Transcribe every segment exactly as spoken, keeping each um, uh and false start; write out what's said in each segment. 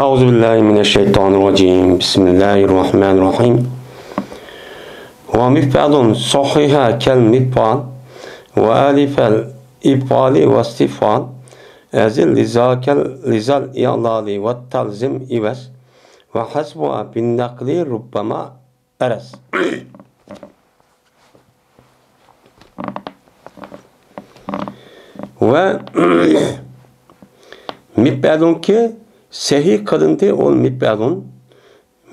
أعوذ بالله من الشيطان الرجيم. بسم الله الرحمن الرحيم. ومفعل صحح كالمفعل وألف الإفعال واستفعال أزل لذاك لذا الإعلال وتلزم عوض وحذفها بالنقل ربما أرز. ۋە مىپئەلۇنكى سەھىھ قىلىندى، ئۇ مىپئەلۇن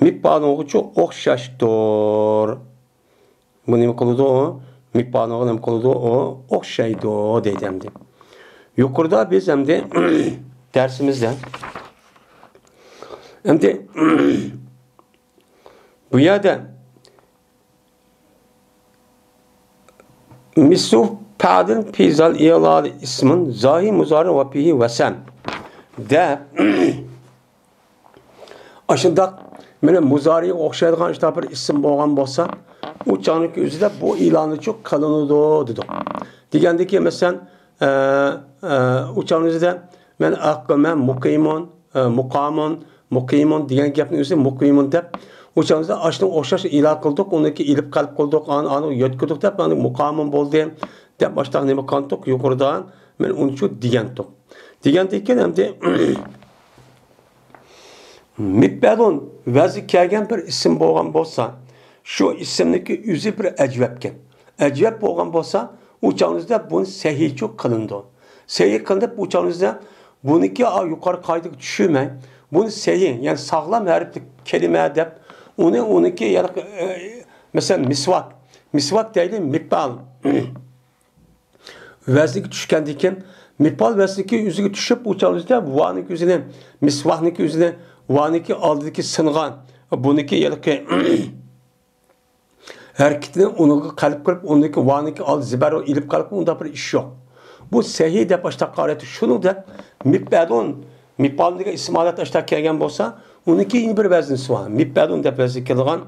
مىپئەلۇنغىچۇ ئوخشاشتۇر. بۇ نېمە قىلىدۇ ئۇ؟ مىپئەلۇنغا نېمە قىلىدۇ ئۇ؟ ئوخشايدۇ دەيدۇ ئەمدى. يۇقىرىدا بىز ئەمدى دەرسىمىزدە ئەمدى بۇ يەردە مىسلۇ پەئلىن فى زال ئىلالى ئىسمۇن زاھىر مۇزارى ۋە فىھى ۋەسەن دەپ، ئاشۇنداق مانا مۇزارىغا ئوخشايدىغان شۇنداق بىر ئىسىم بولغان بولسا، ئۇ چاغنىڭكى ئۆزىدە بۇ ئىلالىچۇ قىلىنىدۇ دېدۇق. دېگەندىكى، مەسىلەن، ئە، ئە، ئۇ چاغنىڭ ئۆزىدە مەن ئەقىمە، مۇقىمۇن، ئە، مۇقامۇن، مۇقىمۇن دېگەن گەپنىڭ ئۆزى مۇقىمۇن دەپ، ئۇ چاغدا ئاشۇنىڭغا ئوخشاش ئىلال قىلدۇق، ئۇنىڭكى ئېلىپ قەلب قىلدۇق، ئانى، ئانى يۆتكىدۇق دەپ، ئانى مۇقامۇن بولدى دەپ، ئاشۇنداق نېمە قىلدۇق يۇقىرىدا، مەن ئۇنچۇ دېگەنتۇق. دېگەندىن كېيىن ئەمدى مىپئەلۇن ۋەزنى كەلگەن بىر ئىسىم بولغان بولسا، شۇ ئىسىمنىڭكى ئۆزى بىر ئەجۋەپكەن. ئەجۋەپ بولغان بولسا، ئۇ چاغنىڭدا بۇنى سەھىھچۇ قىلىنىدۇ. سەھىھ قىلىنىپ، ئۇ چاغنىڭدا بۇنىڭكى، ئا، يۇقىرى قائىدىگە چۈشۈرمەي، بۇنى سەھىھ، يەنى ساغلام ھەرپلىك كەلىمە دەپ، ئۇنى، ئۇنىڭكى، يەنى، ئە، مەسىلەن، مىسۋاك. مىسۋاك دەيلى، مىپئەل ۋەزنىگە چۈشكەندىن كېيىن، مىپئەل ۋەزنىكى ئۆزىگە چۈشۈپ، ئۇ چاغنىڭدا ۋانىڭكى ئۆزىنى، مىسۋاكنىڭكى ئۆزىنى، ۋانىڭكى ئالدىدىكى سىنغان، بۇنىڭكى ھېلىقى ھەرىكىتىنى ئۇنىڭغا قەلب قىلىپ، ئۇنىڭكى ۋانىڭكى ئالدى زىبەر ئېلىپ قالىپ، ئۇنداق بىر ئىش يوق. بۇ سەھىھ دەپ ئاشتاق قارىتى شۇنىڭ دەپ مىپئەلۇن، مىپئەلۇن دېگەن ئىسىم ھالەت ئاشتاق كەلگەن بولسا، ئۇنىڭكى يەنە بىر ۋەزنىسى بار. مىپئەلۇن دەپ ۋەزن كېلىدىغان.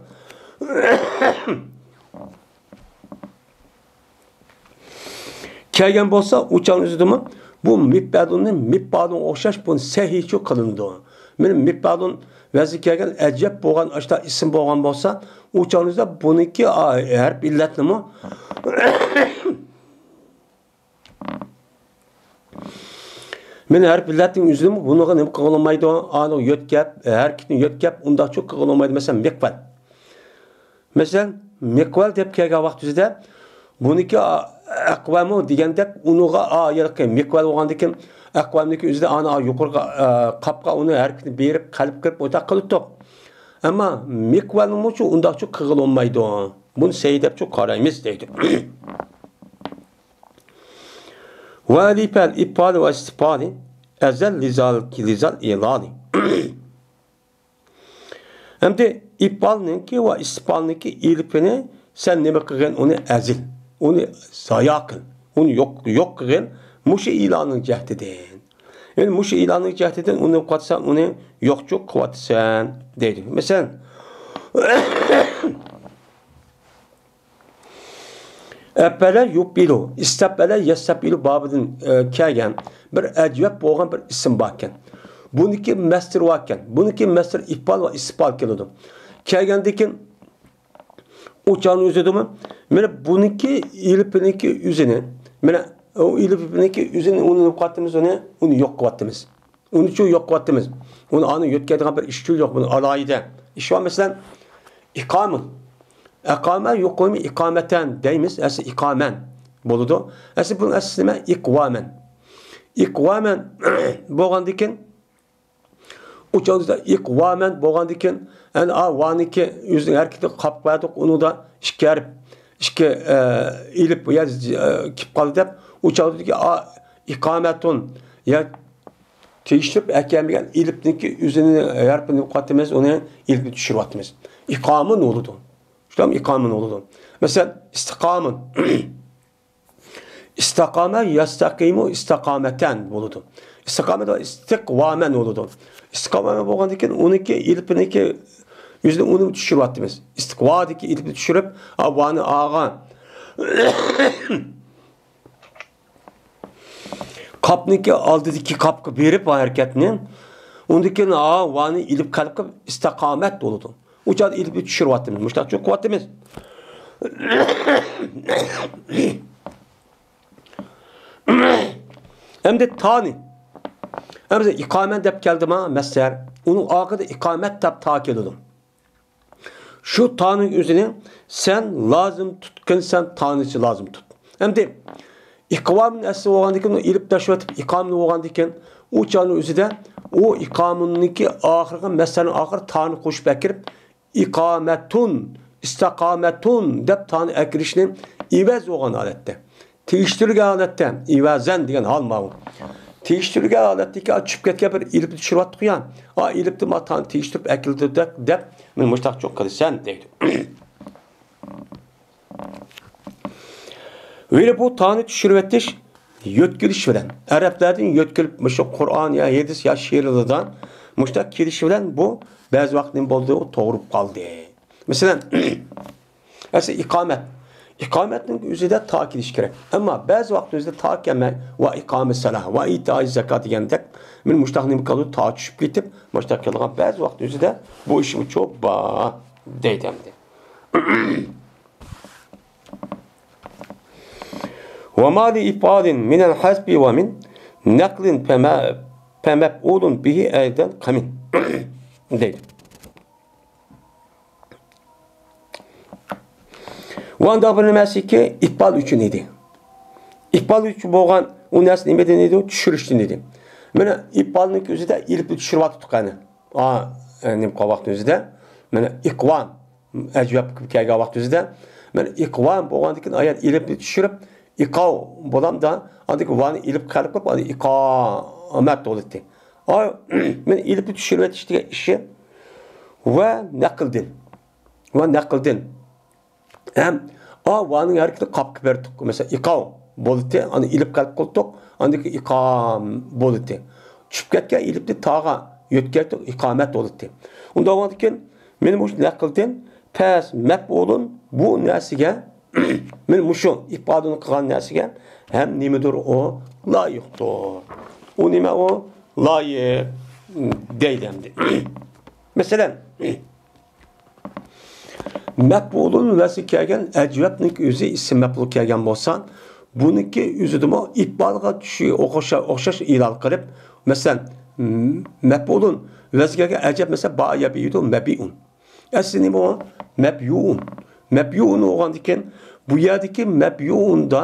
كەلگەن بولسا، ئۇ چاغنىڭ ئۆزىدىمۇ بۇ مىپئەلۇننى مىپئەلۇنغا ئوخشاش بۇنى سەھىھچۇ قىلىنىدۇ. مانا مىپئەلۇن ۋەزنى كەلگەن ئەجەب بولغان ئاشتا ئىسىم بولغان بولسا، ئۇ چاغنىڭ ئۆزىدە بۇنىڭكى، ئا، ھەرپ ئىللەتنىمۇ مانا ھەرپ ئىللەتنىڭ ئۆزىدىمۇ بۇنىڭغا نېمە قىلغىلى بولمايدۇ؟ ئانىڭ يۆتكەپ، ھەرىكىتىنى يۆتكەپ، ئۇنداقچۇ قىلغىلى بولمايدۇ. مەسىلەن، مىقۋەل. مەسىلەن، مىقۋەل دەپ كەلگەن ۋاقتىمىزدا بۇنىڭكى ئەقۋەمۇ دېگەندەك ئۇنىڭغا، ئا، ھېلىقى مىقۋەل بولغاندىكىن ئەقۋەمنىڭكى ئۆزىدە ئانا يۇقىرىغا، ئا، قاپقا ئۇنى ھەرىكىتىنى بېرىپ قەلب قىلىپ ئوتا قىلىتتۇق. ئەمما مىقۋەلنىمۇچۇ ئۇنداقچۇ قىلغىلى بولمايدۇ. بۇنى سەھىھ دەپچۇ قارايمىز دەيدۇ. ۋە ئەلىفەل ئىپئالى ۋە ئىستىپئالى ئەزەل لىزال، لىزال ئىلالى. ئەمدى ئىپئالنىڭكى ۋە ئىستىپئالنىڭكى ئېلىپىنى سەن نېمە قىلغىن؟ ئۇنى ئەزىل، ئۇنى زايا قىل، ئۇنى يوق، يوق قىلغىن مۇشۇ ئىلالنىڭ جەھىتىدىن. يەنى مۇشۇ ئىلالنىڭ جەھىتىدىن ئۇنى قاتسا ئۇنى يوقچۇ قىلىۋاتىسەن دەيدۇ. مەسىلەن، ئەپئەلە يۇپئىلۇ، ئىستەپئەلە يەستەپئىلۇ بابىدىن، ئە، كەلگەن بىر ئەجۋەب بولغان بىر ئىسىم باركەن. بۇنىڭكى مەستىرى باركەن. بۇنىڭكى مەستىرى ئىپئال ۋە ئىستىپئال كېلىدۇ. كەلگەندىن كېيىن ئۇ چاغنىڭ ئۆزىدىمۇ مانا بۇنىڭكى ئېلىپىنىڭكى ئۆزىنى، مانا ئۇ ئېلىپىنىڭكى ئۆزىنى ئۇنى نېمە قىلىۋاتىمىز، ئۇنى، ئۇنى يوق قىلىۋاتىمىز. ئۇنىچۇ يوق قىلىۋاتىمىز. ئۇنى ئانى يۆتكەيدىغان بىر ئىشچۇ يوق. بۇنى ئالاھىدە ئىش بار. مەسىلەن، ئىقامە. ئەقامە يۇقۇمى ئىقامەتەن دەيمىز. ئەسلى ئىقامەن بولىدۇ. ئەسلى بۇنىڭ ئەسلى نېمە؟ ئىقۋامەن. ئىقۋامەن بولغاندىن كېيىن، ئۇ چاغدا ئىقۋامەن بولغاندىن كېيىن، ئەنە، ئا، ۋانىكى ئۆزىنىڭ ھەرىكىتىگە قاپ بەردۇق. ئۇنىڭدا ئىككى ھەرپ، ئىككى، ئە، ئېلىپ يا، ئە، كېلىپ قالدى دەپ، ئۇ چاغدىكى، ئا، ئىقامەتۇن يا تېگىشتۈرۈپ ئەكەلمىگەن ئېلىپنىڭكى ئۆزىنى ھەرپىنى قاتىمىز، ئۇنى ئېلىپنى چۈشۈرۈۋاتىمىز. ئىقامۇن بولىدۇ. شۇنداقمۇ؟ ئىقامۇن بولىدۇ. مەسىلەن، ئىستىقامۇن. ئىستەقامە يەستەقىمۇ ئىستەقامەتەن بولىدۇ. ئىستىقامەت ۋە ئىستىقۋامەن بولىدۇ. ئىستىقامەت بولغاندىن كېيىن ئۇنىڭكى ئېلىپىنىڭكى ئۆزىنى ئۇنى چۈشۈرۈۋاتىمىز. ئىستىقۋادىكى ئېلىپنى چۈشۈرۈپ، ھا، ۋانى ئاغا. قاپنىڭكى ئالدىدىكى قاپقا بېرىپ ھەرىكەتنى، ئۇندىن كېيىن ھا، ۋانى ئېلىپ قەلب قىلىپ ئىستىقامەت بولىدۇ. ئۇ چاغدا ئېلىپنى چۈشۈرۈۋاتىمىز. مۇشۇنداق چوقۇۋاتىمىز. ئەمدى تانى. ئەمدى ئىقامەن دەپ كەلدىما، مەسدەر. ئۇنىڭ ئاخىرىدا ئىقامەت دەپ تا كېلىدۇ. شۇ تانىڭ ئۆزىنى سەن لازىم تۇتقىنسەن، تانىچە لازىم تۇت. ئەمدى ئىقۋامنى ئەسلى بولغاندىكىن، ئېلىپ تاشلىۋېتىپ ئىقامنى بولغاندىكىن، ئۇ چاغنىڭ ئۆزىدە ئۇ ئىقامىنىڭكى ئاخىرىغا، مەسدەرنىڭ ئاخىرى تانى قوشۇپ ئەكىرىپ، ئىقامەتۇن، ئىستىقامەتۇن دەپ تانى ئەكىرىشنى ئىۋەز بولغان ھالەتتە، تېگىشتۈرگەن ھالەتتە، ئىۋەزەن دېگەن ھال ماۋۇ. تېگىشتۈرگەن ھالەتتىكى چۈشۈپ كەتكەن بىر ئېلىپنى چۈشۈرۈۋاتتۇق يا. ئا، ئېلىپنى ما تانى تېگىشتۈرۈپ ئەكىلدى دەپ، دەپ، مېنى مۇشتاق چوق قىلىسەن دەيدۇ. ھېلى بۇ تانى چۈشۈرۈۋېتىش يۆتكىلىش بىلەن، ئەرەبلەردىن يۆتكىلىپ، مۇشۇ قۇرئان يا ھەدىس يا شېئىرلاردا مۇشتاق كېلىشى بىلەن بۇ بەزى ۋاقىت نېمە بولدى؟ ئۇ توغرىلىپ قالدى. مەسىلەن، ئەسلى ئىقامەت. ئىقامەتنىڭ ئۆزىدە تا كېلىشى كېرەك. ئەمما بەزى ۋاقىت ئۆزىدە تا كەلمەي، ۋە ئىقامە سەلاھ، ۋە ئىتائى زاكات دېگەندەك، مېنى مۇشتاق نېمە قىلىدۇ؟ تا چۈشۈپ كېتىپ، مۇشتاق كېلىدىغان بەزى ۋاقىت ئۆزىدە بۇ ئىشمۇ چوپ بار دەيدۇ ئەمدى. وما لإفعال من الحذف ومن نقل فما، فمفعول به أيضا كمن دەيدۇ. ئۇ ئانداق بىر نېمەسىكى، ئىپئال ئۈچۈن ئىدى. ئىپئال ئۈچۈن بولغان ئۇ نەرسە نېمىدىن ئىدى؟ چۈشۈرۈشتىن ئىدى. مانا ئىپئالنىڭ ئۆزىدە ئېلىپنى چۈشۈرۈۋاتىدۇق قېنى. ئا، نېمە قىلغان ۋاقىتنىڭ ئۆزىدە؟ مانا ئىقۋان. ئەجۋەب كەلگەن ۋاقىت ئۆزىدە، مانا ئىقۋان بولغاندىن كېيىن ئايەت ئېلىپنى چۈشۈرۈپ، ئىقاۋ بولامدا، ئاندىن كېيىن ۋانى ئېلىپ قەلب قىلىپ، ئاندىن ئىقامەت بولاتتى. ئا، مانا ئېلىپنى چۈشۈرۈۋېتىش دېگەن ئىشى ۋە نەقىلدىن. ۋە نەقىلدىن. ھەم ئا، ۋانىڭ ھەرىكىتىنى قاپقا بەردۇق. مەسىلەن، ئىقاۋ بولاتتى، ئاندىن ئېلىپ قەلب قىلدۇق، ئاندىن كېيىن ئىقام بولاتتى. چۈشۈپ كەتكەن ئېلىپنى تاغا يۆتكەلدۇق، ئىقامەت بولاتتى. ئۇنداق بولغاندىن كېيىن، مانا مۇشۇ نەقىلدىن پەس مەپئۇلۇن بۇ نەرسىگە، مانا مۇشۇ ئىپادىنى قىلغان نەرسىگە ھەم نېمىدۇر ئۇ؟ لايىقتۇر. ئۇ نېمە ئۇ؟ لايىق دەيدۇ ئەمدى. مەسىلەن، مەپئۇلۇن ۋەزنى كەلگەن ئەجۋەبنىڭكى ئۆزى ئىسىم مەپئۇل كەلگەن بولسا، بۇنىڭكى ئۆزىدىمۇ ئىپادىغا چۈشى ئوخشا-، ئوخشاش ئېلان قىلىپ، مەسىلەن، م-، مەپئۇلۇن ۋەزنى كەلگەن ئەجەب، مەسىلەن، بايا بىيۇدۇ مەبىئۇن. ئەسلى نېمە ئۇ؟ مەبيۇئۇن. مەبيۇئۇن بولغاندىكىن، بۇ يەردىكى مەبيۇئۇندا،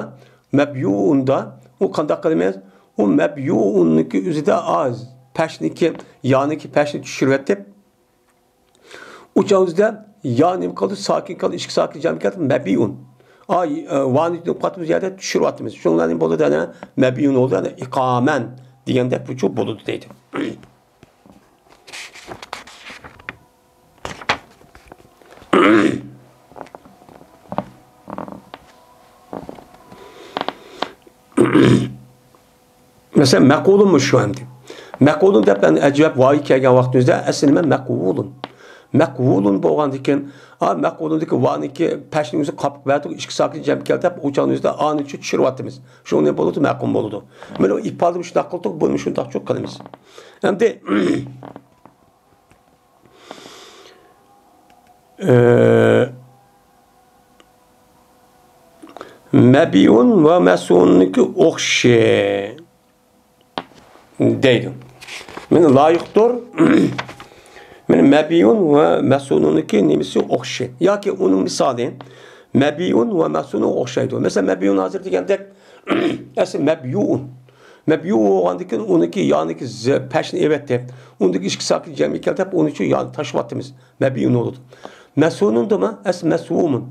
مەبيۇئۇندا ئۇ قانداق قىلىمىز؟ ئۇ مەبيۇئۇننىڭكى ئۆزىدە ئاز، پەشنىكى، يانىكى پەشنى چۈشۈرۈۋېتىپ، ئۇ چاغدا يا نېمە قىلدى؟ ساكىن قىلدى، ئىككى ساكىن جەم كەلدى، مەبيۇئۇن. ئا، ئە، ۋانى قاتىمىز يەردە چۈشۈرۈۋاتىمىز. شۇنىڭ بىلەن نېمە بولىدۇ؟ ئەنە مەبيۇئۇن بولدى، ئەنە ئىقامەن دېگەندەك بۇچۇ بولىدۇ دەيدۇ. مەسىلەن، مەقۇلۇنمۇ شۇ ئەمدى. مەقۇلۇن دەپ ئەمدى ئەجۋەب ۋاۋى كەلگەن ۋاقتىمىزدا ئەسلى نېمە؟ مەقۇلۇن. مەقۇلۇن بولغاندىكىن، ئا، مەقۇلۇندىكى ۋانىكى پەشنىڭ ئۆزى قاپىقى بەردۇق، ئىككى ساكىن جەم كەلدى دەپ، ئۇ چاغنىڭ ئۆزىدە ئانى چۈشۈرۈۋاتىمىز. شۇ نېمە بولىدۇ؟ مەقۇل بولىدۇ. مانا ئىپادىنى شۇنداق قىلدۇق، بۇنى شۇنداق چوق قىلىمىز. ئەمدى، ئە، مەبيۇن ۋە مەسۇننىڭكى ئوخشىشى دەيدۇ. مانا لايىقتۇر. مانا مەبيۇن ۋە مەسۇننىڭكى نېمىسى ئوخشىشى. ياكى ئۇنىڭ مىسالى مەبيۇن ۋە مەسۇنغا ئوخشايدۇ. مەسىلەن، مەبيۇن ھازىر دېگەندەك، ئەسلى مەبيۇئۇن. مەبيۇئۇن بولغاندىكىن ئۇنىڭكى يانىكى ز-، پەشنى ئېۋەتتى. ئۇندىكى ئىككى ساكىن جەمئىي كەلدى دەپ، ئۇنىڭ ئۈچۈن يانى تاشلىۋاتىمىز. مەبيۇئۇن بولىدۇ. مەسۇنۇندىمۇ؟ ئەسلى مەسۋۇمۇن.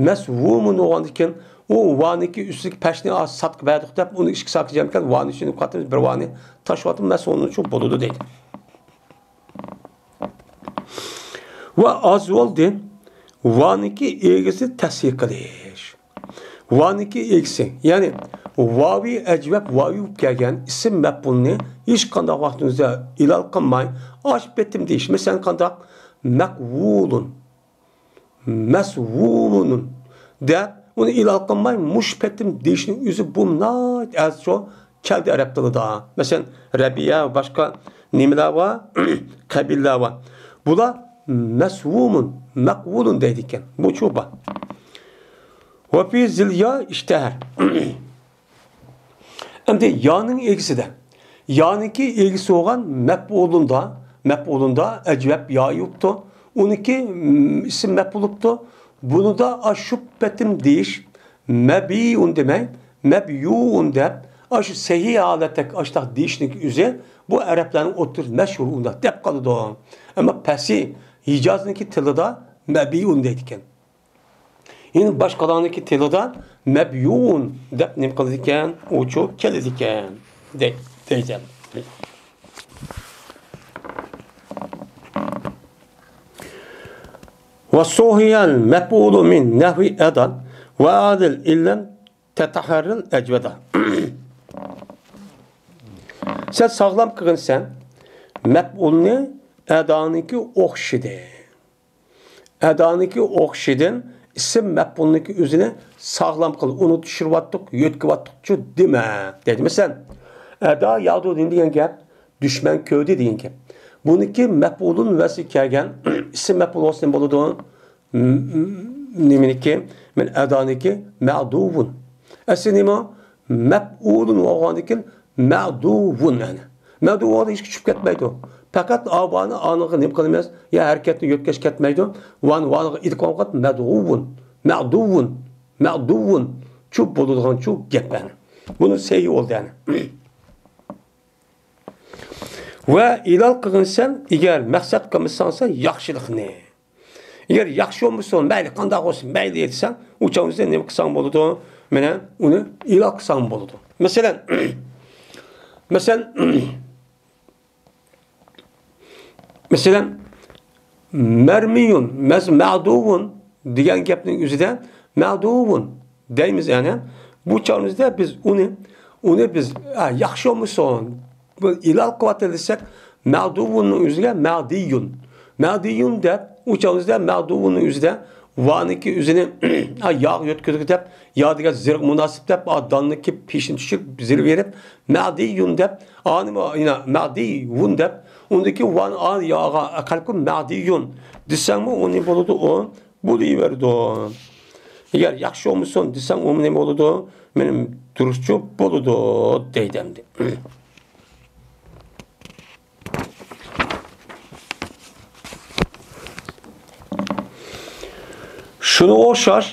مەسۋۇمۇن بولغاندىكىن ئۇ ۋانىكى ئۈستىدىكى پەشنى ئاز ساتقا بەردۇق دەپ، ئۇنى ئىككى ساكىن جەمئىي كەلدى، ۋانى ئۈچۈن قاتىمىز بىر ۋانى تاشلىۋاتىمىز، مەسۇنۇن ئۈچۈن بولىدۇ دەيدۇ. ۋە ئاز بولدى. ۋانىكى ئىگىسى تەسھىل قىلىش. ۋانىكى ئىگىسى، يەنى ۋاۋى ئەجۋەب ۋاۋى بولۇپ كەلگەن ئىسىم مەپئۇلنى ھېچقانداق ۋاقتىمىزدا ئېلان قىلماي، ئاش پېتىم دېيىش. مەسىلەن، قانداق؟ مەقۋۇلۇن. مەسۋۇمۇن دەپ ئۇنى ئېلان قىلماي، مۇشۇ پېتىم دېيىشنىڭ ئۆزى بۇ ناھايىتى ئەزىز شۇ كەلدى ئەرەب تىلىدا. مەسىلەن، رەبىيە ۋە باشقا نېمىلەر بار؟ قەبىلىلەر بار. بۇلار مەسۋۇمۇن، مەقۋۇلۇن دەيدىكەن. بۇچۇ بار. ۋە فى زىل يا ئىشتەھەر. ئەمدى يانىڭ ئىگىسىدە، يانىڭكى ئىگىسى بولغان مەپئۇلۇندا، مەپئۇلۇندا ئەجۋەب يا يوقتۇ. ئۇنىڭكى، م، ئىسىم مەپئۇل بوپتۇ. بۇنىدا ئاشۇ پېتىم دېيىش، مەبىئۇن دېمەي، مەبيۇئۇن دەپ، ئاشۇ سەھىھ ھالەتتە ئاشۇنداق دېيىشنىڭ ئۆزى بۇ ئەرەبلەرنىڭ ئوتتۇرىسىدا مەشھۇر ئۇنداق دەپ قالىدۇ. ئەمما پەسىھ ھىجازنىڭكى تىلىدا مەبىئۇن دەيدىكەن. يەنە باشقىلارنىڭكى تىلىدا مەبيۇئۇن دەپ نېمە قىلىدىكەن؟ ئۇچۇر كېلىدىكەن. دەي-، دەيدۇ. ۋە سوھىيەل مەپئۇلۇ مىن نەھۋى ئەدا ۋە ئادىل ئىللەم تەتەھەررىل ئەجۋەدا. سەن ساغلام قىلغىنسەن مەپئۇلنى ئەدانىڭكى ئوخشىدى. ئەدانىڭكى ئوخشىدىن ئىسىم مەپئۇلنىڭكى ئۆزىنى ساغلام قىل، ئۇنى چۈشۈرۈۋاتتۇق، يۆتكىۋاتتۇقچۇ دېمە دەيدۇ. مەسىلەن، ئەدا ياغدۇ نېمە دېگەن گەپ؟ دۈشمەن كۆردى دېگەن گەپ. بۇنىڭكى مەپئۇلۇن ۋەزىگە كەلگەن ئىسىم مەپئۇل بولسا نېمە بولىدۇ؟ م-، م-، نېمىنىڭكى؟ مەن ئەدانىڭكى مەدۇۋۇن. ئەسلى نېمە؟ مەپئۇلۇن بولغاندىن كېيىن مەدۇۋۇن، يەنى. مەدۇۋۇن ھېچ چۈشۈپ كەتمەيدۇ. پەقەت ئاۋانى ئانىغا نېمە قىلىمىز؟ يا ھەرىكەتنى يۆتكەش كەتمەيدۇ. ۋان، ۋانغا ئىدغام قىلىپ مەدۇۋۇن، مەدۇۋۇن، مەدۇۋۇن. چۇ بولىدىغانچۇ گەپ، يەنى. بۇنى سەھىھ بولدى، يەنى. ۋە ئېلان قىلغىنسەن، ئەگەر مەقسەت قىلمىساڭ سەن ياخشىلىقنى. ئەگەر ياخشى بولمىسۇن، مەيلى، قانداق بولسۇن، مەيلى دېسەڭ، ئۇ چاغدا نېمە قىلساڭ بولىدۇ؟ مانا ئۇنى ئېلان قىلساڭ بولىدۇ. مەسىلەن، مەسىلەن، مەسىلەن، مەرمىيۇن، مەس-، مەدۇۋۇن دېگەن گەپنىڭ ئۆزىدە مەدۇۋۇن دەيمىز، يەنى. بۇ چاغىمىزدا بىز ئۇنى، ئۇنى بىز، ئا، ياخشى بولمىسۇن، بۇ ئېلان قىلىۋاتىدۇ دېسەك، مەدۇۋۇننىڭ ئۆزىگە مەدىيۇن. مەدىيۇن دەپ، ئۇ چاغىمىزدا مەدۇۋۇننىڭ ئۆزىدە ۋانىڭكى ئۆزىنى، ئا، ياغ يۆتكىدۇق دەپ، يا دېگەن زىرغا مۇناسىپ دەپ، ئا، داننىڭكى پېشىنى چۈشۈرۈپ، زىر بېرىپ، مەدىيۇن دەپ، ئانى، يەنە مەدىيۇن دەپ، ئۇندىكى ۋان، ئا، ياغا قەلب قىلىپ مەدىيۇن دېسەڭمۇ، ئۇ نېمە بولىدۇ؟ ئۇ بولۇۋېرىدۇ. ئەگەر ياخشى بولمىسۇن دېسەڭ، ئۇ نېمە بولىدۇ؟ مېنىڭ دۇرۇسچۇ بولىدۇ دەيدۇ ئەمدى. شۇنىڭغا ئوخشاش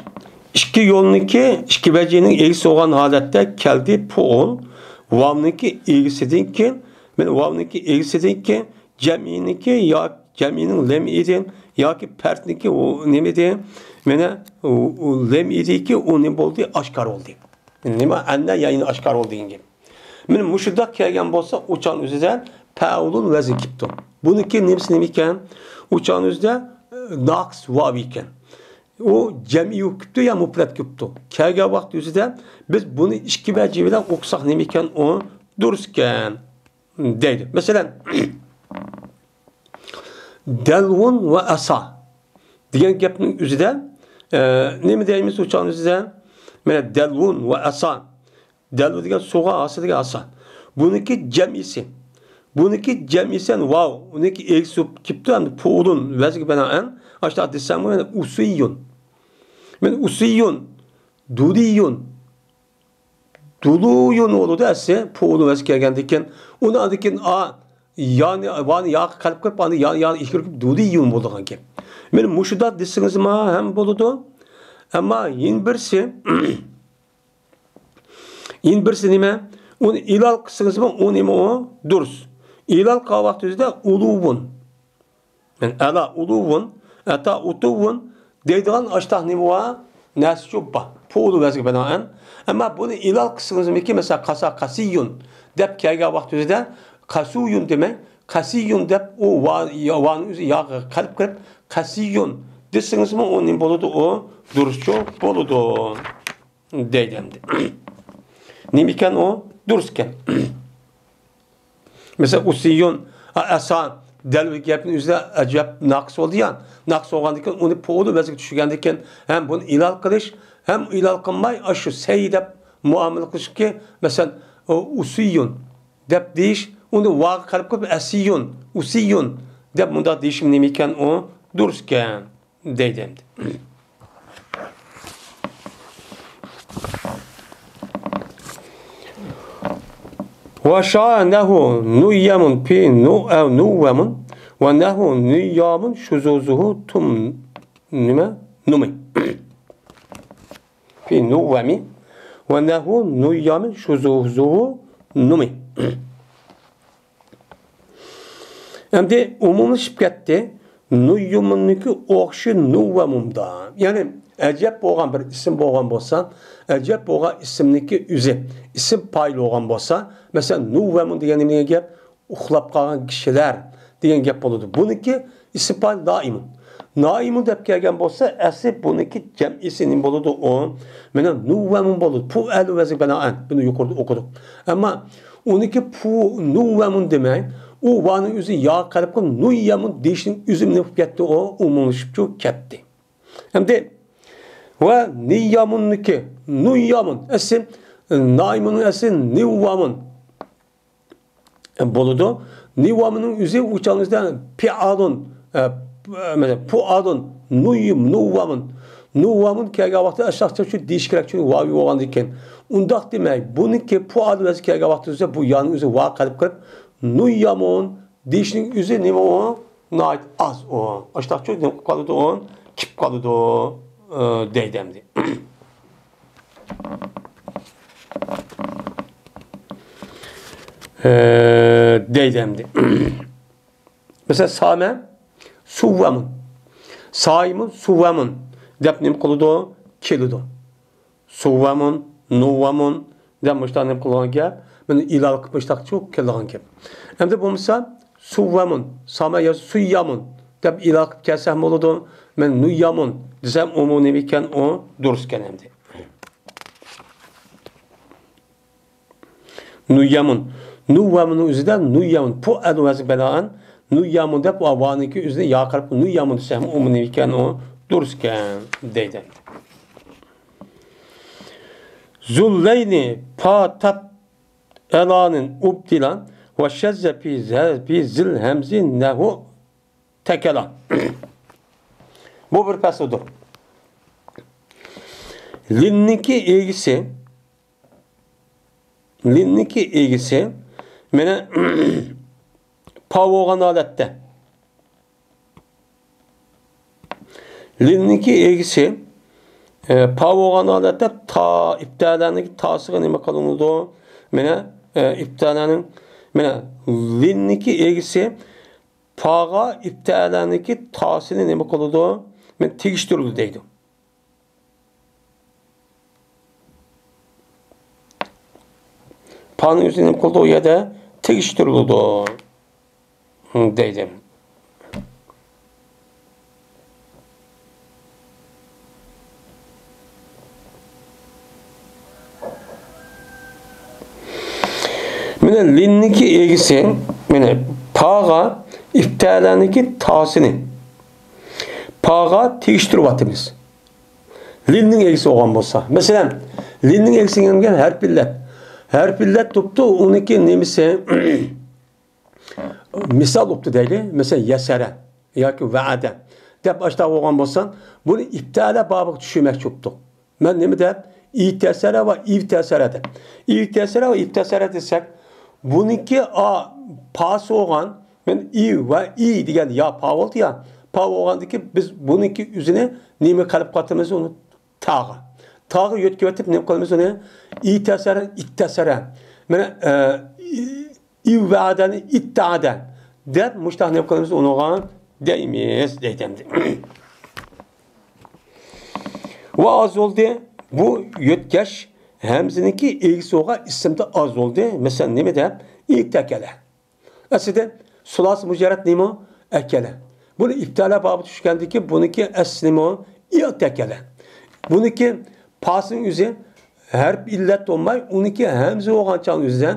ئىككى يولنىڭكى ئىككى ۋەجىنىڭ ئىگىسى بولغان ھالەتتە كەلدى پۇئۇل ۋاۋنىڭكى ئىگىسىدىن كېيىن، مانا ۋاۋنىڭكى ئىگىسىدىن كېيىن جەمئىينىڭكى يا جەمئىينىڭ لەمئىدىن ياكى پەردنىڭكى ئۇ نېمىدى؟ مانا ئۇ، ئۇ لەمئىدىكى ئۇ نېمە بولدى؟ ئاشكارا بولدى. نېمە؟ ئەننە يا ئاشكارا بولدى دېگەن گەپ. مانا مۇشۇنداق كەلگەن بولسا، ئۇچان ئۆزىدە پەئۇلۇن ۋەزىن كېلىپتۇ. بۇنىڭكى نېمىسى نېمە ئىكەن؟ ئۇچان ئۆزىدە، ئە، ناقىس ۋاۋ ئىكەن. ئۇ جەمئىي بولۇپ كېلىپتۇ يا مۇپرەت كېلىپتۇ. كەلگەن ۋاقىت ئۆزىدە بىز بۇنى ئىككى ۋەجى بىلەن ئوقۇساق نېمە ئىكەن؟ ئۇ دۇرۇس ئىكەن دەيدۇ. مەسىلەن، دەلۋۇن ۋە ئەسا دېگەن گەپنىڭ ئۆزىدە، ئە، نېمە دەيمىز ئۇچان ئۆزىدە؟ مانا دەلۋۇن ۋە ئەسا. دەلۋۇ دېگەن سۇغا، ئاسا دېگەن ئاسا. بۇنىڭكى جەمئىسى. بۇنىڭكى جەمئىسى، يەنى ۋاۋ. ئۇنىڭكى ئىگىسى بولۇپ كېلىپتۇ، ئەمدى پۇئۇلۇن ۋەزىگە بىنائەن. ئاشۇنداق دېسەڭمۇ، يەنە ئۇسىيۇن. مانا ئۇسىيۇن، دۇلىيۇن، دۇلۇيۇن بولىدۇ ئەسلى، پۇئۇلۇن ۋەزىگە كەلگەندىن كېيىن. ئۇنى ئاندىن كېيىن ئا، يانى، ۋانى ياغا قەلب قىلىپ، ئاندىن يانى، يانى ئىككى كىرىپ، دۇلىيۇن بولىدىغان گەپ. مانا مۇشۇنداق دېسىڭىزمۇ ھەم بولىدۇ. ئەمما يەنە بىرسى، يەنە بىرسى نېمە؟ ئۇنى ئىلال قىلسىڭىزمۇ، ئۇ نېمە ئۇ؟ دۇرۇس. ئىلال قىلغان ۋاقتىڭىزدا ئۇلۇۋۇن. مەن ئەلا ئۇلۇۋۇن، ئەتا ئۇتۇۋۇن دەيدىغان ئاشتاق نېمە بار؟ نەرسىچۇ بار. پۇئۇل ۋەزگە بىنائەن. ئەمما بۇنى ئىلال قىلسىڭىزمىكى، مەسىلەن، قاسا قاسىيۇن دەپ كەلگەن ۋاقتىڭىزدا، قاسۇيۇن دېمەي، قاسىيۇن دەپ، ئۇ ۋا-، يا-، ۋانى ئۆزى ياغا قەلب قىلىپ، قاسىيۇن دېسىڭىزمۇ، ئۇ نېمە بولىدۇ؟ ئۇ دۇرۇسچۇ بولىدۇ. دەيدۇ ئەمدى. نېمىكەن ئۇ؟ دۇرۇس ئىكەن. مەسىلەن، ئۇسىيۇن، ئا-، ئەسا، دەل بۇ گەپنىڭ ئۆزىدە ئەجەب ناقىس بولدى يا. ناقىس بولغاندىن كېيىن ئۇنى پۇئۇلى ۋەزىگە چۈشۈرگەندىن كېيىن ھەم بۇنى ئىلال قىلىش، ھەم ئىلال قىلماي، ئاشۇ سەي دەپ مۇئامىلە قىلىشكى، مەسىلەن، ئۇ-، ئۇسىيۇن دەپ دېيىش، ئۇنى ۋاغا قەلب قىلىپ، ئەسىيۇن، ئۇسىيۇن دەپ مۇنداق دېيىشىم نېمە ئىكەن، ئۇ دۇرۇس ئىكەن دەيدۇ ئەمدى. ۋە شائە نەھۋۇ نۇييەمۇن پى نۇ-، ئەۋ نۇۋۋەمۇن ۋە نەھۋۇ نۇييامۇن شۇزۇزۇھۇ تۇم نېمە؟ نۇمى. پى نۇۋۋەمى ۋە نەھۋۇ نۇييامۇن شۇزۇزۇھۇ نۇمى. ئەمدى ئومۇملىشىپ كەتتى. نۇييۇمۇننىڭكى ئوخشىشى نۇۋۋەمۇمدا. يەنى ئەجەب بولغان بىر ئىسىم بولغان بولسا، ئەجەب بولغان ئىسىمنىڭكى ئۆزى ئىسىم پائىل بولغان بولسا، مەسىلەن، نۇۋۋەمۇن دېگەن نېمە دېگەن گەپ؟ ئۇخلاپ قالغان كىشىلەر دېگەن گەپ بولىدۇ. بۇنىڭكى ئىسىم پائىل نائىمۇن. نائىمۇن دەپ كەلگەن بولسا، ئەسلى بۇنىڭكى جەمئىسى نېمە بولىدۇ؟ ئۇ مانا نۇۋۋەمۇن بولىدۇ. پۇئەلۇ ۋەزنى بىنائەن. بۇنى يۇقىرىدا ئوقۇدۇق. ئەمما ئۇنىڭكى پۇ، نۇۋۋەمۇن دېمەي، ئۇ ۋانىڭ ئۆزى يا قەلب قىلىپ نۇييەمۇن دېيىشنىڭ ئۆزى نېمە بولۇپ كەتتى؟ ئۇ ئومۇملىشىپچۇ كەتتى. ئەمدى ۋە نىييامۇننىكى، نۇييامۇن، ئەسلى، نائىمۇننىڭ ئەسلى نىۋۋامۇن بولىدۇ. نىۋۋامۇننىڭ ئۆزى ئۇ چاغنىڭ ئۆزىدە پىئالۇن، ئە، مەسىلەن، پۇئالۇن، نۇييۇم، نۇۋۋامۇن. نۇۋۋامۇن كەلگەن ۋاقىتتا ئاشۇنداق شۇ دېيىش كېرەك، چۈنكى ۋاۋى بولغاندىن كېيىن. ئۇنداق دېمەي، بۇنىڭكى پۇئال ۋەزنى كەلگەن ۋاقىتتا بولسا، بۇ يانىڭ ئۆزى ۋا قەلب قىلىپ، نۇييامۇن دېيىشنىڭ ئۆزى نېمە ئۇ؟ ناھايىتى ئاز ئۇ. ئاشۇنداقچۇ نېمە قىلىپ قالىدۇ ئۇ؟ كېلىپ قالىدۇ، ئى، دەيدۇ ئەمدى. ئى، دەيدۇ ئەمدى. مەسىلەن، سامە، سۇۋۋەمۇن. سايىمۇن، سۇۋۋەمۇن دەپ نېمە قىلىدۇ؟ كېلىدۇ. سۇۋۋەمۇن، نۇۋۋەمۇن دەپ مۇشۇنداق نېمە قىلغان گەپ؟ مانا ئىلاۋە قىلىپ مۇشۇنداق چىقىپ كېلىدىغان گەپ. ئەمدى بولمىسا سۇۋۋەمۇن، سامە يا سۇييامۇن دەپ ئىلاۋە قىلىپ كەلسەم بولىدۇ. مەن نۇييامۇن دېسەم، ئۇمۇ نېمە ئىكەن، ئۇ دۇرۇس ئىكەن ئەمدى. نۇييامۇن. نۇۋۋەمۇننىڭ ئۆزىدە نۇييامۇن. پۇئەلۇ ۋەزنى بىنائەن نۇييامۇن دەپ، ۋانىڭكى ئۆزىنى يا قەلب قىلىپ نۇييامۇن دېسەم، ئۇمۇ نېمە ئىكەن، ئۇ دۇرۇس ئىكەن دەيدۇ. زۇللەينى پا تاپ ئەلانىن ئۇبدىلان ۋە شەززە پى زە-، پى زىل ھەمزى نەھۇ تەكەلا. بۇ بىر پەسلىدۇر. لىننىكى ئىگىسى، لىننىكى ئىگىسى، مانا، پا بولغان ھالەتتە. لىننىكى ئىگىسى، ئە، پا بولغان ھالەتتە تا، ئىپتالانىڭ تاسىغا نېمە قىلىنىدۇ؟ مانا، ئە، ئىپتالانىڭ، مانا، لىننىكى ئىگىسى پاغا ئىپتالانىڭ تاسىنى نېمە قىلىدۇ؟ مانا، تېگىشتۈرىدۇ دەيدۇ. پانىڭ ئۆزى نېمە قىلىدۇ؟ ئۇ يەردە تېگىشتۈرۈلىدۇ دەيدۇ. مانا لىننىكى ئىگىسى، مانا پاغا ئىپتالانىڭ تاسىنى پاغا تېگىشتۈرۈۋاتىمىز. لىننىڭ ئىگىسى بولغان بولسا. مەسىلەن، لىننىڭ ئىگىسى دېگەن ھەرپ ئىللەت. ھەرپ ئىللەت بوپتۇ، ئۇنىڭكى نېمىسى؟ مىسال بوپتۇ دەيلى. مەسىلەن، يەسەرە ياكى ۋەئەدە دەپ ئاشۇنداق بولغان بولسا، بۇنى ئىپتالە بابىغا چۈشۈرمەكچى بوپتۇق. مەن نېمە دەپ؟ ئىتەسەرە ۋە ئىۋتەسەرە دەپ. ئىتەسەرە ۋە ئىۋتەسەرە دېسەك، بۇنىڭكى ئا، پاسى بولغان، مەن ئىۋ ۋە ئى دېگەن يا پا بولدى يا. پا بولغاندىكى بىز بۇنىڭكى ئۆزىنى نېمە قىلىپ قاتىمىز ئۇنى؟ تاغا. تاغا يۆتكىۋېتىپ نېمە قىلىمىز ئۇنى؟ ئىتەسەرە، ئىتتەسەرە. مانا، ئە، ئىۋ ۋەئەدەنى ئىتتەئەدە دەپ مۇشۇنداق نېمە قىلىمىز ئۇنىڭغا دەيمىز دەيدۇ ئەمدى. ۋە ئاز بولدى. بۇ يۆتكەش ھەمزىنىڭكى ئىگىسى بولغان ئىسىمدا ئاز بولدى. مەسىلەن، نېمە دەپ؟ ئىتەكەلە. ئەسلىدە سۇلاسى مۇجەررەت نېمە؟ ئەكەلە. بۇنى ئىپتالە بابى چۈشكەندىكى بۇنىڭكى ئەسلى نېمە؟ ئىتەكەلە. بۇنىڭكى پاسىنىڭ ئۆزى ھەرپ ئىللەت بولماي، ئۇنىڭكى ھەمزە بولغان چاغنىڭ ئۆزىدە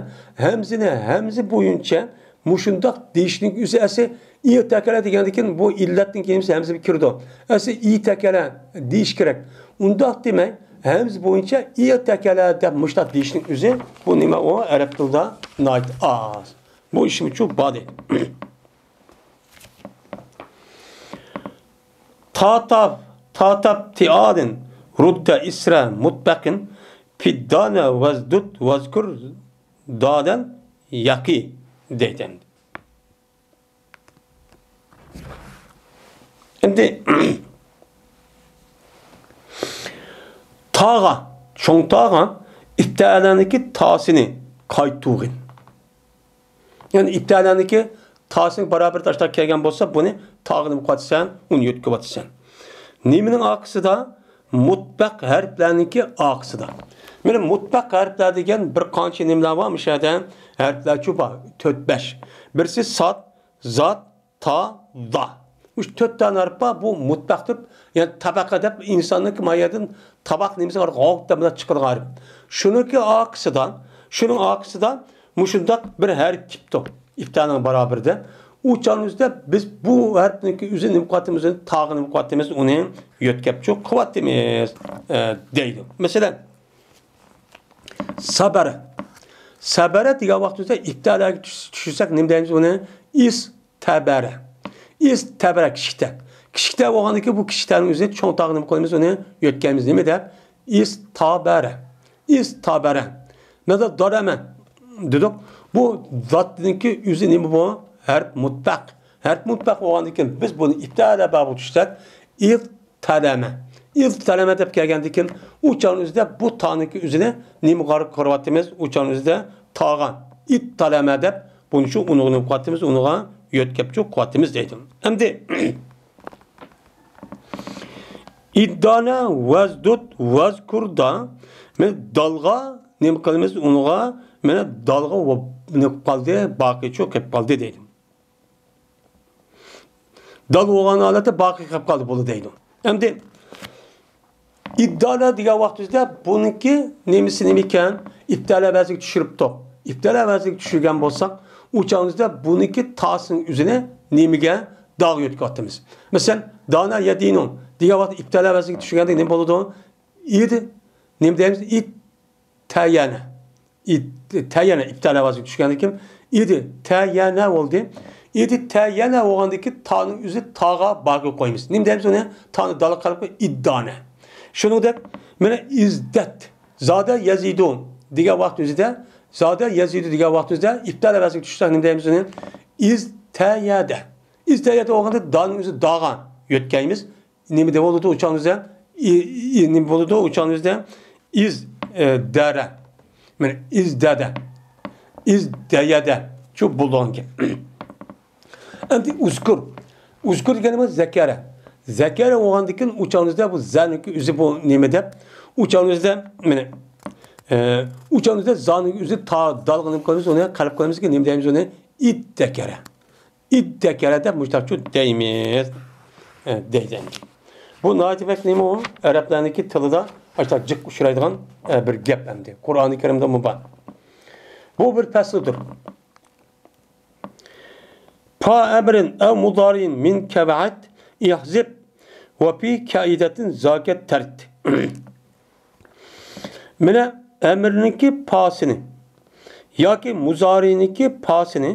ھەمزىنى ھەمزە بويىچە مۇشۇنداق دېيىشنىڭ ئۆزى ئەسلى ئىتەكەلە دېگەندىن كېيىن بۇ ئىللەتنىڭ كېيىن ھەمزە كىرىدۇ. ئەسلى ئىتەكەلە دېيىش كېرەك. ئۇنداق دېمەي، ھەمزە بويىچە ئىتەكەلە دەپ مۇشۇنداق دېيىشنىڭ ئۆزى، بۇ نېمە ئۇ؟ ئەرەب تىلىدا ناھايىتى ئاز. بۇ ئىشمۇچۇ بار دەيدۇ. تاتاپ، تاتاپ تىئادىن رۇددە ئىسرە مۇتبەقىن پىددانە ۋەزدۇت ۋەزكۇر دادەن يەقى دەيدۇ. ئەمدى تاغا، چوڭ تاغا ئىپتىئالەنىڭكى تاسىنى قايتۇرغىن. يەنى ئىپتىئالەنىڭكى تاسىنىڭ بارابىرىدە ئاشتاق كەلگەن بولسا، بۇنى تاغا نېمە قىلىۋاتىسەن؟ ئۇنى يۆتكىۋاتىسەن. نېمىنىڭ ئارقىسىدا؟ مۇتبەق ھەرپلەرنىڭكى ئارقىسىدا. مانا مۇتبەق ھەرپلەر دېگەن بىر قانچە نېمىلەر بار مۇشۇ يەردە؟ ھەرپلەرچۇ بار، تۆت، بەش. بىرسى ساد، زات، تا، دا. مۇشۇ تۆت دانە ھەرپ بار، بۇ مۇتبەق دەپ، يەنى تەبەقە دەپ ئىنساننىڭكى ما يەردىن تاباق نېمىسى بار، غاۋۇت دەپ مۇنداق چىقىدىغان ھەرپ. شۇنىڭكى ئارقىسىدا، شۇنىڭ ئارقىسىدا مۇشۇنداق بىر ھەرپ كېلىپتۇ. ئىپتانىڭ بارابىرىدە. ئۇ چاغنىڭ ئۆزىدە بىز بۇ ھەرپنىڭكى ئۆزىنى نېمە قىلىۋاتىمىز؟ تاغا نېمە قىلىۋاتىمىز؟ ئۇنى يۆتكەپ چوق قىلىۋاتىمىز، ئە، دەيدۇ. مەسىلەن، سابەرە. سابەرە دېگەن ۋاقتىمىزدا ئىپتالارغا چۈش-، چۈشۈرسەك نېمە دەيمىز ئۇنى؟ ئىس تەبەرە. ئىس تەبەرە كىچىك تە. كىچىك تە بولغاندىكىن بۇ كىچىك تەنىڭ ئۆزىنى چوڭ تاغا نېمە قىلىمىز؟ ئۇنى يۆتكەيمىز. نېمە دەپ؟ ئىس تابەرە. ئىس تابەرە. مانا دارەمە دېدۇق. بۇ زاتنىڭكى ئۆزى نېمە بۇ؟ ھەرپ مۇتبەق. ھەرپ مۇتبەق بولغاندىكىن بىز بۇنى ئىپتالە بابىغا چۈشسەك، ئىز تەلەمە. ئىز تەلەمە دەپ كەلگەندىكىن ئۇ چاغنىڭ ئۆزىدە بۇ تانىڭكى ئۆزىنى نېمىغا قىلىۋاتىمىز؟ ئۇ چاغنىڭ ئۆزىدە تاغا. ئىت تەلەمە دەپ بۇنى شۇ ئۇنىغا نېمە قىلىۋاتىمىز؟ ئۇنىغا يۆتكەپ چوق قىلىۋاتىمىز دەيدۇ. ئەمدى ئىددانە ۋەزدۇت ۋەزكۇردا. مانا دالغا نېمە قىلىمىز؟ ئۇنىغا مانا دالغا ۋە-، نېمە قالدى؟ باقىچۇ قېلىپ قالدى دەيدۇ. دال بولغان ھالەتتە باقى قېلىپ قالدى بولدى دەيدۇ. ئەمدى ئىددانە دېگەن ۋاقتىمىزدا بۇنىڭكى نېمىسى نېمە ئىكەن؟ ئىپتالە ۋەزنىگە چۈشۈرۈپتۇق. ئىپتالە ۋەزنىگە چۈشۈرگەن بولساق، ئۇ چاغىمىزدا بۇنىڭكى تاسىنىڭ ئۆزىنى نېمىگە؟ داغا يۆتكەۋاتىمىز. مەسىلەن، دانا يەدىنۇ دېگەن ۋاقىتتا ئىپتالە ۋەزنىگە چۈشۈرگەندە نېمە بولىدۇ؟ ئىد، نېمە دەيمىز؟ ئىد تەيەنە. ئىد تەيەنە ئىپتالە ۋەزنىگە چۈشكەندىكىن، ئىد تەيەنە بولدى. ئىد تەيەنە بولغاندىكىن تانىڭ ئۆزى تاغا باقى قويىمىز. نېمە دەيمىز ئۇنى؟ تانى دالغا قىلىپ ئىددانە. شۇنىڭدەك مانا ئىزدەت. زادە يەزىدۇ دېگەن ۋاقىت ئۆزىدە، زادە يەزىدۇ دېگەن ۋاقىت ئۆزىدە ئىپتالە ۋەزنىگە چۈشسەك نېمە دەيمىز ئۇنى؟ ئىزتەيەدە. ئىزتەيەدە بولغاندا دانىڭ ئۆزى داغا يۆتكەيمىز. نېمە دەپ بولىدۇ ئۇچانىزدا؟ ئى-، ئى-، نېمە بولىدۇ ئۇچانىزدا؟ ئىز، ئە، دەرە. مانا ئىز دەدە. ئىز دەيەدە. شۇ بولىدىغان گەپ. ئەمدى ئۇزكۇر. ئۇزكۇر دېگەنىمىز زەكەرە. زەكەرە بولغاندىكىن ئۇچانىزدا بۇ زەنىكى ئۆزى بۇ نېمە دەپ؟ ئۇچانىزدا مانا، ئە، ئۇچانىزدا زانىكى ئۆزى تا-، دالغا نېمە قىلىمىز؟ ئۇنى قەلب قىلىمىزكى نېمە دەيمىز ئۇنى؟ ئىد دەكەرە. ئىددەكەرە دەپ مۇشتاقچۇ دەيمىز، ئە، دەيدۇ. بۇ ناھايىتى بەك نېمە ئۇ؟ ئەرەبلەرنىڭكى تىلىدا ئاشۇنداق جىق ئۇچرايدىغان، ئە، بىر گەپ ئەمدى. قۇرئانى كەرىمدىمۇ بار. بۇ بىر پەسلىدۇر. پا ئەمرىن ئەۋ مۇدارىن مىن كەۋەئەت ئىھزىب ۋە پى كەئىدەتىن زاكەت تەرت. مانا ئەمىرنىڭكى پاسىنى ياكى مۇزارىنىڭكى پاسىنى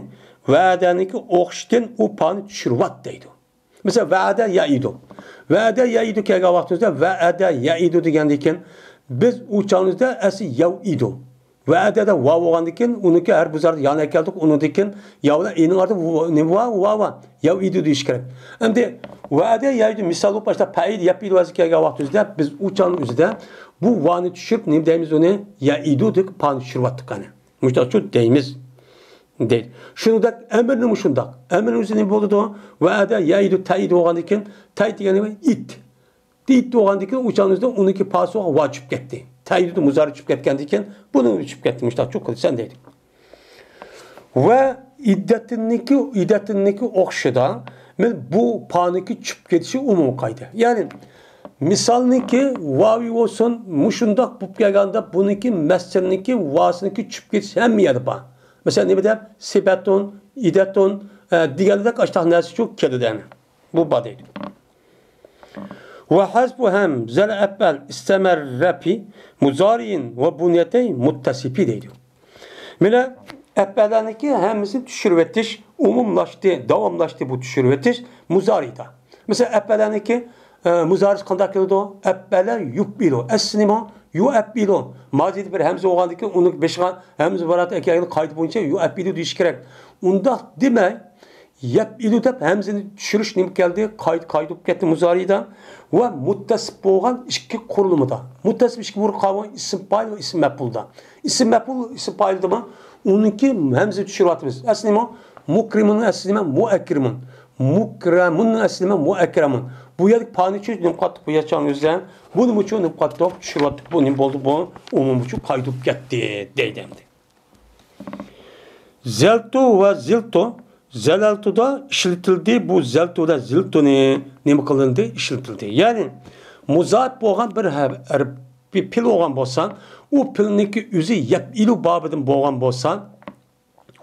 ۋەئەدەنىڭكى ئوخشىتىن ئۇ پانى چۈشۈرۈۋات دەيدۇ. مەسىلەن، ۋەئەدە يەئىدۇ. ۋەئەدە يەئىدۇ كەلگەن ۋاقتىمىزدا ۋەئەدە يەئىدۇ دېگەندىن كېيىن بىز ئۇ چاغىمىزدا ئەسلى يەۋئىدۇ. ۋەئەدەدە ۋاۋ بولغاندىن كېيىن ئۇنىڭكى ھەر بۇ زاردا يانى كەلدۇق. ئۇنىڭدىن كېيىن يا بىلەن ئىنىڭ ئارىدا ۋ-، نېمە ۋا؟ ۋا، ۋا. يەۋئىدۇ دېيىش كېرەك. ئەمدى ۋەئەدە يەئىدۇ مىسال بولۇپ باشتا پەئىدە يەپئىدۇ ۋەزنى كەلگەن ۋاقتىمىزدا بىز ئۇ چاغنىڭ ئۆزىدە بۇ ۋانى چۈشۈرۈپ نېمە دەيمىز ئۇنى؟ يەئىدۇ دەپ پانى چۈشۈرۈۋاتتۇق قانى. مۇشۇنداقچۇ دەيمىز. دەيدۇ. شۇنىڭدەك ئەمىرنىمۇ شۇنداق. ئەمىرنىڭ ئۆزى نېمە بولىدۇ؟ ۋەئەدە يەئىدۇ تەئىدۇ بولغاندىن كېيىن تەئىد دېگەن نېمە؟ ئىت. ئىت بولغاندىن كېيىن ئۇ چاغنىڭ ئۆزىدە ئۇنىڭكى پاسىغا ۋا چۈشۈپ كەتتى. تەئىدۇ مۇزارى چۈشۈپ كەتكەندىن كېيىن بۇنىڭ ئۆزى چۈشۈپ كەتتى. مۇشۇنداقچۇ قىلىسەن دەيدۇ. ۋە ئىددەتىننىڭكى، ئىددەتىننىڭكى ئوخشىدا، مەن بۇ پانىڭكى چۈشۈپ كېتىشى ئومۇمىي قائىدە. يەنى مىسالنىڭكى ۋاۋى بولسۇن، مۇشۇنداق بولۇپ كەلگەندە بۇنىڭكى مەسدىرنىڭكى ۋاسىنىڭكى چۈشۈپ كېتىشى ھەممە يەردە بار. مەسىلەن، نېمە دەپ؟ سىبەتۇن، ئىدەتۇن، ئە، دېگەندەك ئاشۇنداق نەرسە چۈشۈپ كېلىدۇ يەنى. بۇ بار دەيدۇ. ۋە ھەزبۇ ھەم زەل ئەپئەل ئىستەمەررە پى مۇزارىئىن ۋە بۇنيەتەي مۇتتەسىپى دەيدۇ. مانا ئەپئەلەنىڭكى ھەممىسىنى چۈشۈرۈۋېتىش، ئومۇملاشتى، داۋاملاشتى بۇ چۈشۈرۈۋېتىش مۇزارىدا. مەسىلەن، ئەپئەلەنىڭكى، ئە، مۇزارىسى قانداق كېلىدۇ؟ ئەپئەلە يۇپئىلۇ. ئەسلى نېمە؟ يۇئەپئىلۇ. مازىدا بىر ھەمزە بولغاندىن كېيىن ئۇنىڭ بېشىغا ھەمزە باراتى ئەكەلگەن قائىدە بويىچە يۇئەپئىلۇ دېيىش كېرەك. ئۇنداق دېمەي، يەپئىلۇ دەپ ھەمزىنى چۈشۈرۈش نېمە كەلدى؟ قايتا، قايتا بولۇپ كەتتى مۇزارىدا. ۋە مۇتتەسىپ بولغان ئىككى قۇرۇلمىدا. مۇتتەسىپ ئىككى بولۇپ قالغان ئىسىم پائىل ۋە ئىسىم مەپئۇلدا. ئىسىم مەپئۇل، ئىسىم پائىلدىمۇ ئۇنىڭكى ھەمزە چۈشۈرۈۋاتىمىز. ئەسلى نېمە؟ مۇكرىمۇننىڭ ئەسلى نېمە؟ مۇئەكرىمۇن. مۇكرەمۇننىڭ ئەسلى نېمە؟ مۇئەكرەمۇن. بۇ يەردىكى پانى چۈش نېمە قاتتىق بۇ ياشان ئۆزلەن. بۇنىمۇ چۈش نېمە قاتتىق چۈشۈرۈۋاتتۇق. بۇ نېمە بولدى؟ بۇ ئومۇمىچۇ قايتا بولۇپ كەتتى دەيدۇ ئەمدى. زەلتۇ ۋە زىلتۇ. زەلەلتۇدا ئىشلىتىلدى. بۇ زەلتۇدا زىلتۇنى نېمە قىلىندى؟ ئىشلىتىلدى. يەنى مۇزائىپ بولغان بىر ھەر-، ھەر-، بىر پېئىل بولغان بولسا، ئۇ پېئىلنىڭكى ئۆزى يەپئىلۇ بابىدىن بولغان بولسا،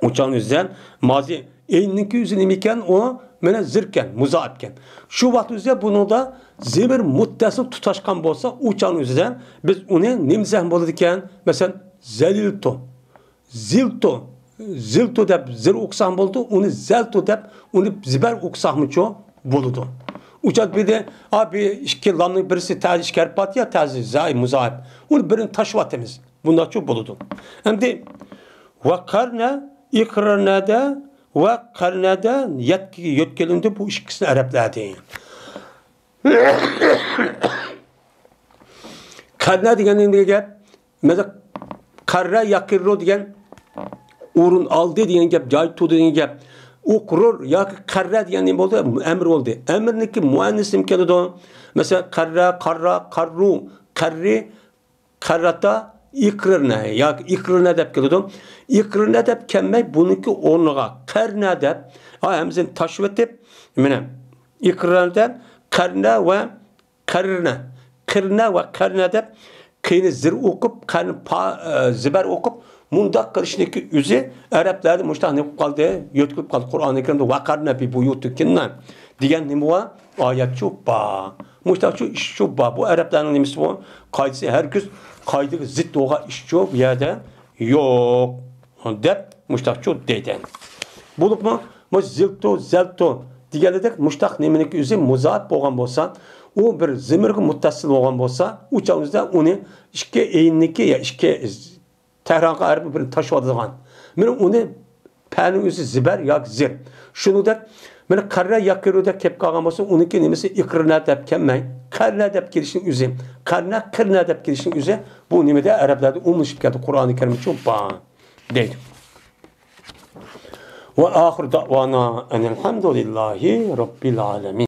ئۇ چاغنىڭ ئۆزىدە مازى ئەينىنىڭكى ئۆزى نېمە ئىكەن؟ ئۇ مانا زىركەن، مۇزائىپكەن. شۇ ۋاقىت ئۆزىدە بۇنىڭدا زېمىر مۇتتەسىل تۇتاشقان بولسا، ئۇ چاغنىڭ ئۆزىدە بىز ئۇنى نېمە دېسەك بولىدىكەن؟ مەسىلەن، زەلىلتۇ. زىلتۇ، زىلتۇ دەپ زىر ئوقۇساق بولىدۇ، ئۇنى زەلتۇ دەپ، ئۇنى زىبەر ئوقۇساقمۇچۇ بولىدۇ. ئۇچات بىردە، ئا، بىر ئىككى لامنىڭ بىرسى تەزى ئىككى ھەرپ بار يا، تەزى زاي مۇزائىپ. ئۇنى بىرىنى تاشلىۋاتىمىز. بۇنداقچۇ بولىدۇ. ئەمدى ۋە قەرنە، ئىقرەنەدە ۋە قەرنەدە يەتكە-، يۆتكىلىندى بۇ ئىككىسىنى ئەرەبلەردە. قەرنە دېگەن نېمە گەپ؟ مەسىلەن، قەررە يەقىررۇ دېگەن ئورۇن ئالدى دېگەن گەپ، جاي تۇردى دېگەن گەپ. ئۇقرۇر ياكى قەررە دېگەن نېمە بولدى؟ ئەمىر بولدى. ئەمىرنىڭكى مۇئەننىسى نېمە كېلىدۇ؟ مەسىلەن، قەررە، قاررا، قاررۇ، قەررى، قەررەتا، ئىقرىرنە ياكى ئىقرىرنە دەپ كېلىدۇ. ئىقرىرنە دەپ كەلمەي، بۇنىڭكى ئورنىغا قەرنە دەپ، ھا، ھەمزىنى تاشلىۋېتىپ، مانا، ئىقرىرنە دەپ، قەرنە ۋە قەرنە، قىرنە ۋە قەرنە دەپ، قىنى زىر ئوقۇپ، قەرنى پا-، ئە، زىبەر ئوقۇپ، مۇنداق قىلىشنىڭكى ئۆزى ئەرەبلەردە مۇشۇنداق نېمە قىلىپ قالدى، يۆتكىلىپ قالدى. قۇرئانى كەرىمدە «ۋەقەرنە فى بۇيۇتىكۇننە» دېگەن نېمە بار؟ ئايەتچۇ بار. مۇشۇنداقچۇ ئىشچۇ بار. بۇ ئەرەبلەرنىڭ نېمىسى بۇ؟ قائىدىسى ھەرگىز قائىدىگە زىت بولغان ئىشچۇ بۇ يەردە يوق دەپ مۇشتاقچۇ دەيدۇ. بولۇپمۇ مۇ زىلتۇ، زەلتۇ دېگەندەك مۇشتاق نېمىنىڭكى ئۆزى مۇزائىپ بولغان بولسا، ئۇ بىر زېمىرغا مۇتتەسىل بولغان بولسا، ئۇ چاغىمىزدا ئۇنى ئىككى ئەيننىكى يا ئىككى تەھرانغا ھەرپى بىرنى تاشلىۋاتىدىغان. مانا ئۇنى پەنىڭ ئۆزى زىبەر ياكى زىر. شۇنىڭدەك مانا قەررە ياقىرۇ دەپ كەپ قالغان بولسا، ئۇنىڭكى نېمىسى ئىقرىنە دەپ كەلمەي، قەرنە دەپ كېلىشنىڭ ئۆزى، قەرنە، قىرنە دەپ كېلىشنىڭ ئۆزى بۇ نېمىدە ئەرەبلەردە ئومۇملىشىپ كەلدى. قۇرئانى كەرىمچۇ بار دەيدۇ. ۋە ئاخىر دەئۋانا ئەنىلھەمدۇلىللاھى رەببىل ئالەمىن.